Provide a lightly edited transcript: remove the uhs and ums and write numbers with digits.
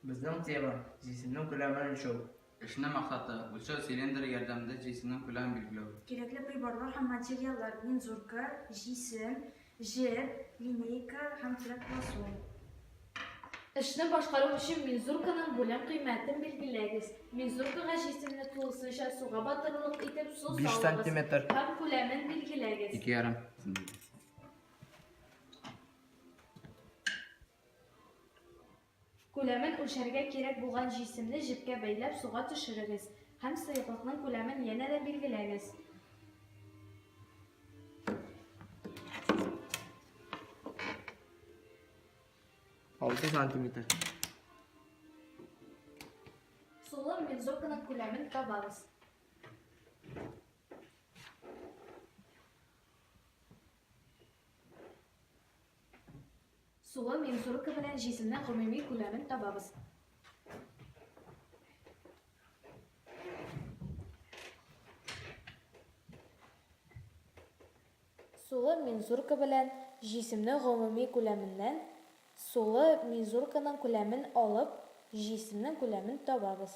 Безнең тема, җисемнең күләмен үлчәү. Эшнең максаты, үлчәү цилиндры ярдәмендә җисемнең күләмен билгеләү. Кирәкле приборлар һәм материаллар, мензурка, җисем, җеп, линейка һәм терәк басу. Эшне башкару өчен мензурканың бүлем кыйммәтен билгеләгез. Мензуркага җисемне тулысынча суга батырырлык итеп су Биш салыгыз сантиметр. һәм күләмен билгеләгез. 2,5 сантиметр. Күләмен үлчәргә кирәк булган җисемне җепкә бәйләп суга төшерегез һәм сыеклыкның күләмен янә дә билгеләгез. 6 сантиметр. Сулы мензурканың күләмен табабыз. Сулы мензурка белән җисемнең гомуми күләмен табабыз. Сулы мензурка белән җисемнең гомуми күләменнән сулы мензурканың күләмен алып, җисемнең күләмен табабыз.